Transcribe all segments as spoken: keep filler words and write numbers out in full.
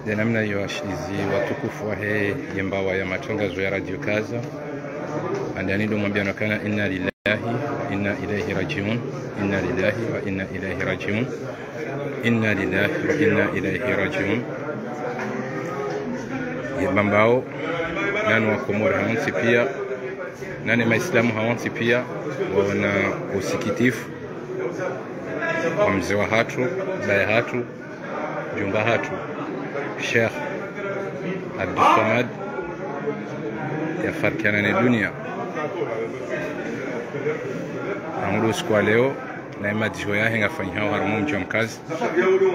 Nde namna iyo, washilizi watukufu wahe ye mbawa ya matangazo ya Radio Kaza. Handani ndo mwambiana ukana inna lillahi wa inna ilayhi rajiun. Inna lillahi wa inna ilayhi rajiun. Inna lillahi wa inna ilayhi rajiun. Ye Bambao, nanu wa Komori hawontsi pia, nane maislamu hawontsi pia, waona usikitifu wa mze wahatru, baye hatru, mdjomba hatru, Sheikh Abduswamad, yafarikiana ne dunia. Rangu usiku wa leo, na ye madziho yahe ngafanyihao harumwa omdji wa Mkazi,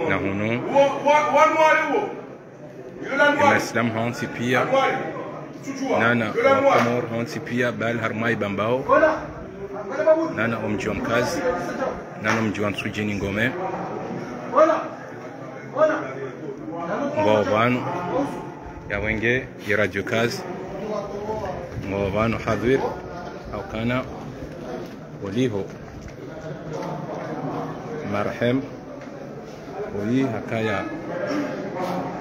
na hunu, ye maislamu hawontsi pia, nana wa Komori hawontsi pia, bali harumwa ye Bambao, nana omdji wa Mkazi, nana omdji wa Ntsudjini Ngome. Ngwao pvanu, ya wenge ye Radio Kaza. Ngwao pvanu hadhwir, ha ukana oliho marehemu, oyi hakaya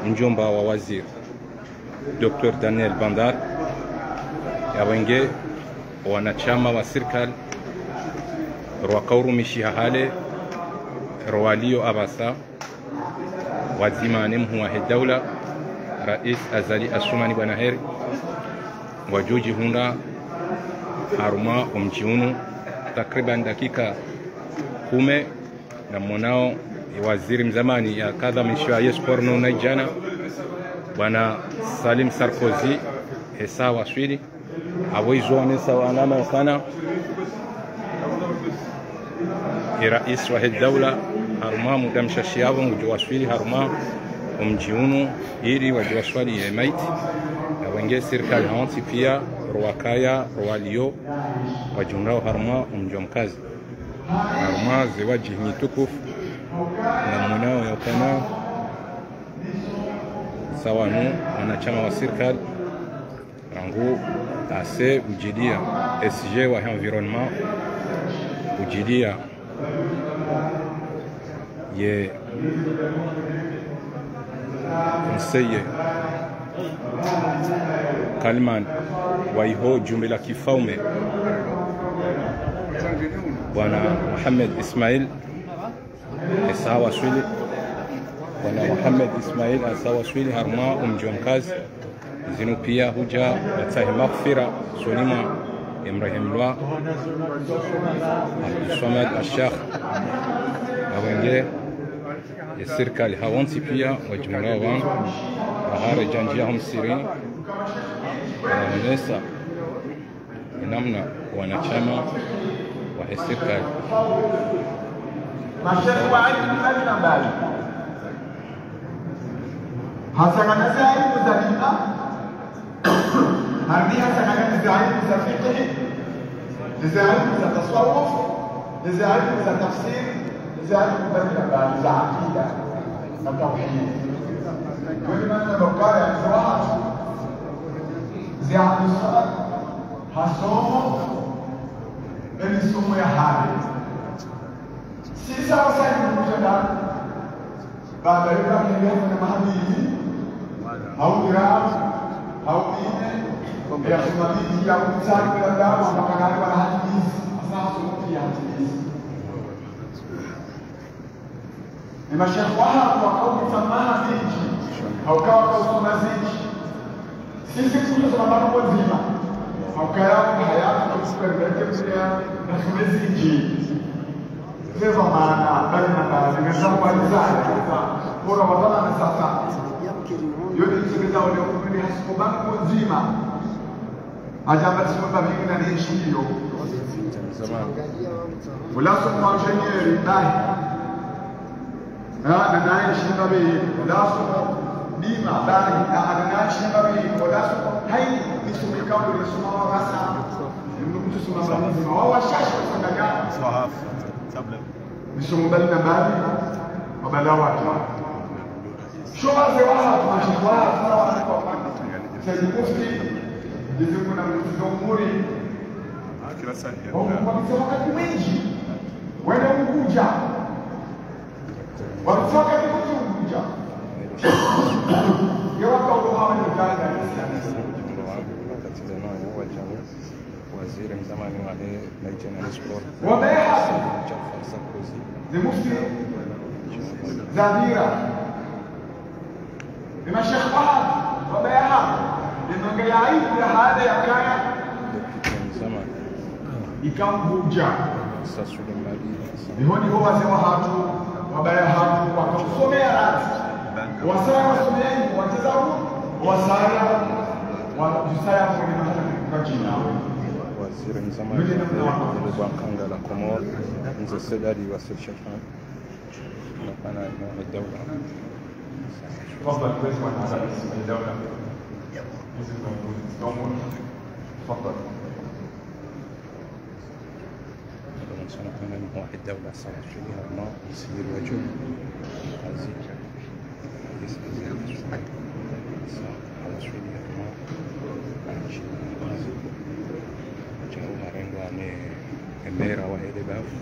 mdjomba wa waziri, Docteur Daniel Bandar, ya wenge wanashama wa sirikali, rwaka urumishiha hale, rwalio apvasa, wadzima ne mhuu wahe daula, Rais Azali Assoumani Bwana Heri, ngwadjo djihundra harumwa omdji unu takriban dakika kume, na mwonao ye waziri mzamani yakadhaminishiwa ye sport no na idjana, Bwana Salim Sarkozy, hesa waswili. Apvo izo wanesa wanama ukana ye rais wahe daula harumwa muda mshashi yapvo ngudjo waswili harumwa omdji unu, ili wadjo waswali ye maiti. Ya wenge sirikali hawontsi pia, rwakaya, rwalio, wadjihundrao harumwa omdji wa Mkazi. Harumwa ze wadjihi nyitukufu, na mwonao ya ukana sawa nu wanashama wa sirikali, rangu ase udjilia S G wa environnement, udjilia ye conseiller Kaliman wa iho djumba la kifaume, Bwana Mohamed Ismail, hesa waswili. Bwana Mohamed Ismail hesa waswili harumwa omdji wa Mkazi. Zinu pia hudja watsahe maghfira usoni mwa ye mrehemlwa Abduswamad Ashekh. Ya wenge ye sirikali hawontsi pia wadjumla wanu, wahare djandjia ho msirini, waonesa namna wanashama wahe sirikali. Mashekhe wa elimu za mbali mbali. Hasangana ze elimu za dini, harudi hasangana ze elimu za fiqhi, ze elimu za tasawuf, ze elimu za tafsiri, ze elimu mbali mbali za akida na tauhid. Kweli mana ndo kaya za watu, ze elimu za hasomo, emisomo ya hale. Sisa wasali mkutana, baada ya kuwa mwenye mwenye maha mili, hau miraru, hau mine, ya kumabidi ya kumsali kwa damu, mpaka nani wana hadisi, sasa somo ya hadisi. Ni mashekhe wahatru wakaupvira maha mindji, hauka wakausoma zindji. Sisi kutusoma mbanuko ndzima. Hauka ya hayati na kupermete kulea na some zindji. Zeza maana, bali na bali, ngeza kwa nizaya, kwa watana na sasa. Yoni nitsemeza ole kumene hasoma mbanuko ndzima. Adjamba tsi mba mingi na nenshi iyo. Ulaso mwa ingénieur ndahi. Ha, na naye shimba be, ulaso Ima, bari, na, na, na, shamba bi, odaso, haini, nisome kaulo, nisoma wa wasa. Mnukutu soma ba mzima, wa washashi kusanganya. Nisoma bali na bali, mabala watu. Sho wazee wahatru, mashekhe wahatru, na watu kwa mfano. Sayyid Mufti, Mwenyezi Mungu namzidishie umuri. Wamkabisa wakati mwinji, wende Unguja. Wamkabisa wakati mwinji Unguja. Ye waka ulo hawa ni Uganda, Islam. Waziri mzamani wa he, na ijana na sport. Wabeha. Jafar Sarkozy. Ni Mufti Zabira. Ni mashekhe wahatru, wabeha. Ni manga ya aibu ya hale ya kaya. Deputy mzamani. Ika Unguja. Sasule Mali. Niho niho wazee wahatru, wabaya hatru, wakausomea radhi. Wasaya wasomea hivi, wacheza huu, wasaya, wa-, wasaya mwene mataka kwa jina. Waziri mzamani wa Nkanga la Komori, Mze Said Ali Wasil Sheikh Ahmed, na kana na daula. تفضل، كويس، وانا على اسم الدولة. تفضل. Madame Sokhna Anne, Mouahid Daula, Salah Soilihi Arma, Seyid Wadjoum, Aziz, Aziz, Aziz, Salah Soilihi Arma, Aziz, Aziz, Djao Marengwa, ne, ne maire wa Ele Bavu.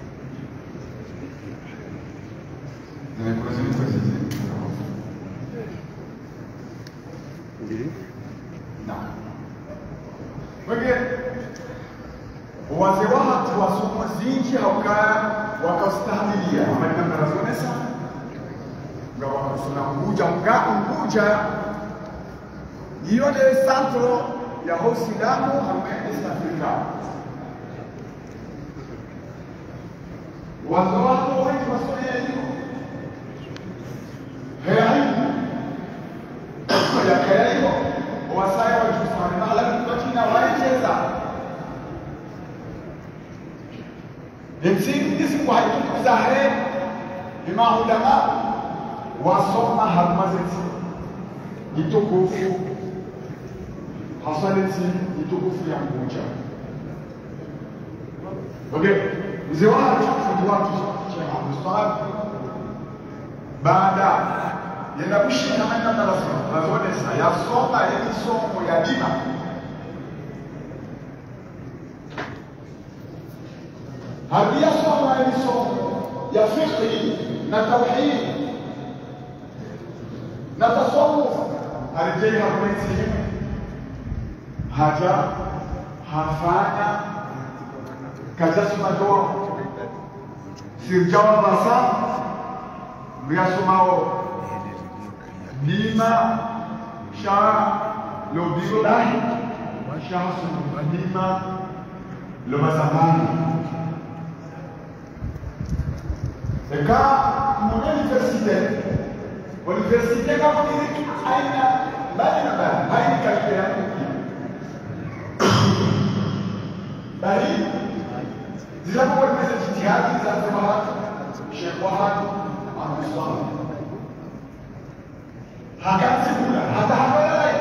Ndiyo. Naam. Wenge, wazee wahatru wasomo zinji ha ukaya wakaustahamiliya, hama ina ngarazonesa, nga wakausona Unguja, nga Unguja, iyo nde centre ya ho Usilamu, hama East Africa. Wazee wahatru wendji wasomea iyo. Heya iyo. Ya heya iyo. Wasaya wadjusa, mahala mtwatina waendjeza. Ntsi, ntsi kwa itukufu zahe, ni maulama, wasoma harumwa ze ntsi itukufu, haswa le ntsi itukufu ya Unguja. Okay, mzee wahatru, fundi wahatru, Sheikh Abdul Swamad, baada yenda kushinda hama ina ngarazonesa, yasoma ye misomo ya dima. Hadi yasoma ye misomo ya fiqhi na tauhid. Na tasawuf, haredjeyi harumwa entsi hinu. Hadja, hafanya, kadjasoma ndoa. Sirjawa basa, muyasomao. Dima, sha, lo bigo lahe, sha hasoma dima, lo mazamani. Eka mu université, université ka mudiri aina mbali na mbali, aina kalite ya mudiri. Bali, zila kwa kwa meza jitihadi za mzee wahatru, Sheikh wahatru, Abdul Swamad. Haka nzibula, hata haka yalai.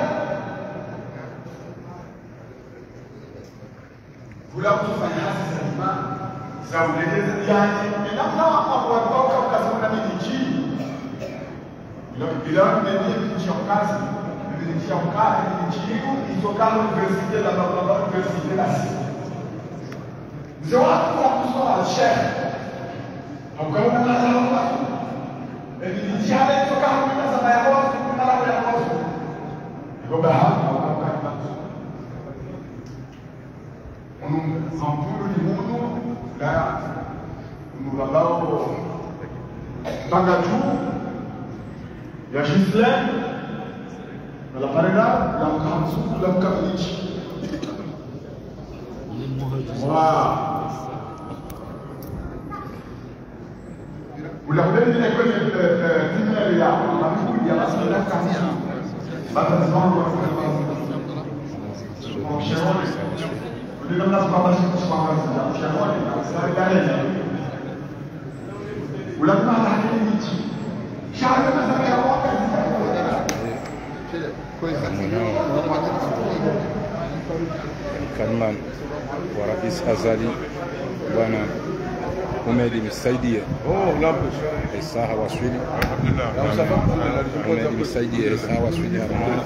Hula kufanya hazi za dima, za ulekeleza, yaani, ena mna wa, wa, wa, wa, wa, kazi mna midji. Ila, ila, mna midji ya kazi, midji ya kazi, midji, izo kama université la, la, la, la, université la, si. Mzee wahatru kusoma, Sheikh. Hauka una mala wa. Midji ya, izo kama una zama ya wa, mala ya wa. Iko baha, hauka una. Unu, hampulu ni munu, la, unu babao, bangatu, ya Ghislain, na la parela, la mkamsu, la mkamilishi. Wa. Ula ule ni école, euh, euh, primaire ya, la mkuu ya la semaine quarante. Bata zangu wa, ule namna kwa basi kwa basi ya, ule namna kwa basi. Shahada na zaka ya waka. Wa rais Azali, bwana Houmed Msaidié. Esa hawaswili. Houmed Msaidié, esa hawaswili harumwa.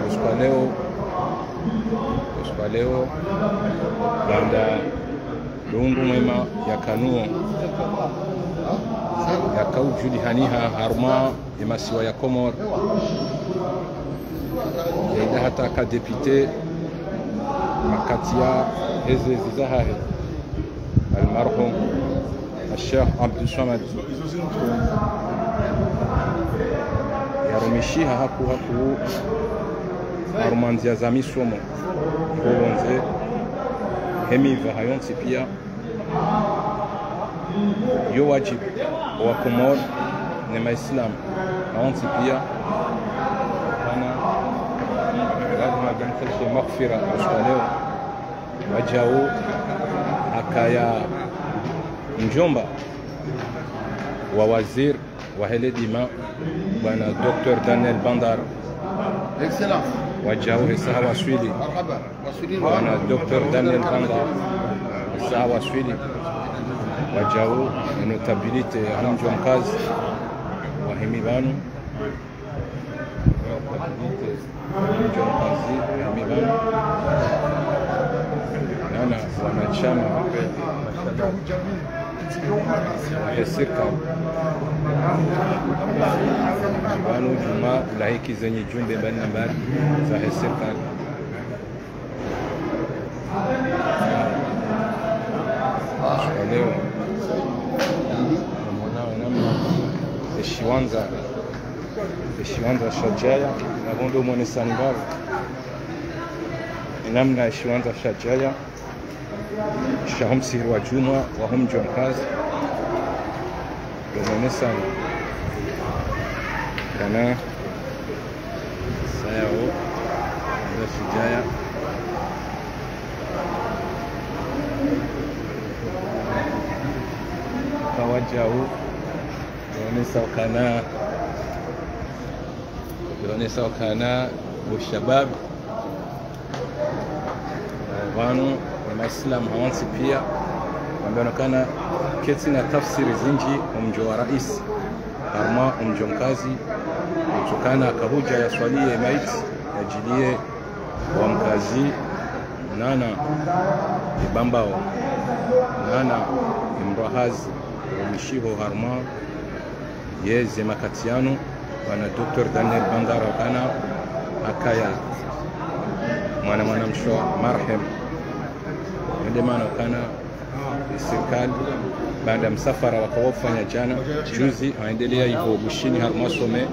Usiku wa leo, usiku wa leo, baanda ndo undru mwema yakanuo, yakaudjulihaniha harumwa ye masiwa ya Komori. Yaida hata ka député makati ya heze zizahahe, almarhum Sheikh Abdou Samad. Yarumishiha haku haku harumwa ndzia za misomo, ho pvondze, he miva hayontsi pia. Yo wadjibu wa Komori ne Maislamu hawontsi pia, kana lazima wamtsahiye maghfira usiku wa leo. Wadjau hakaya mdjomba wa waziri wa hele dima, bwana Docteur Daniel Bandar. Excellence. Wadjau esa hawaswili. Marhaba. Waswili. Bwana Docteur Daniel Bandar, esa hawaswili. Wadjau, notabilité ya mdji wa Mkazi, wahimi pvanu. Notabilité ya mdji wa Mkazi, wahimi pvanu. Nana wanashama wa he sirikali. Pvanu djuma lahiki zenyi djumbe mbali na mbali za he sirikali. Usiku wa leo, namwona namna eshiwandza, eshiwandza shadjaya, na pvondo mwonesa ni ngapvo. Namna eshiwandza shadjaya, sha ho msihiri wa djumwa wa ho mdji wa Mkazi. Ndo mwonesa ni kana saya wo, ndo shidjaya. Kawadjau, ndo mwonesa ukana, ndo mwonesa ukana ushababi. Pvanu, ne Maislamu hawontsi pia, wambe ukana ketsina tafsiri zindji omdjo wa rais, harumwa omdji wa Mkazi, utsukana kahudja yaswaliye maiti, yadjiliye wa Mkazi, nana ibambao, nana imrahazi, omishiho harumwa yeze makati yanu, bwana Docteur Daniel Bandar ukana hakaya mwana mwanamshe wa marehemu. Ende mana ukana esirikali, baanda msafara wakawaufanya djana, juzi, haendelea iho Bushini harumwa sommet,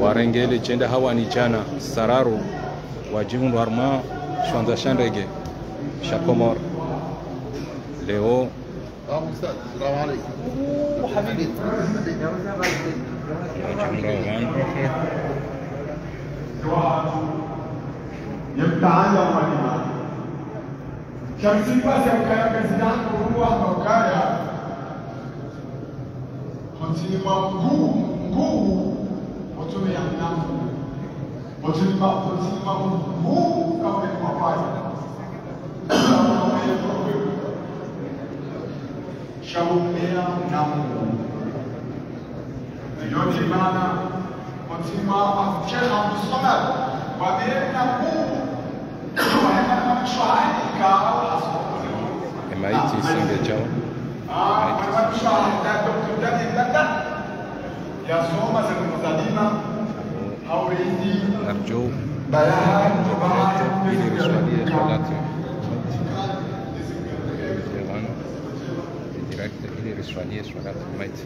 warenge le djenda hawani djana, sararu, wadjihundru harumwa shiwandza sha ndege sha Komori. Leo, أبو أستاذ، السلام عليكم. حبيبي. Wadjihundru harumwa. يمتعنا ولنا. Shamsi kwa se ukaya président, kwa hukaya. Mtini mwa mguu, mguu, mtumi ya mnamu. Mtini mwa, mtini mwa mguu, kama ni mwa pwani. Sha umeya na Mungu. Iyo ndi mana mutima wa Sheikh Abdou Samad wamena Mungu, wamena mshahanika au haso. Emaiti senge djao. Ah, wamena mshahanika Docteur Daniel Bandar. Yasoma ze mzalima. Narjo. Direct ili riswalie swalatu. Direct ili riswalie swalatu maiti.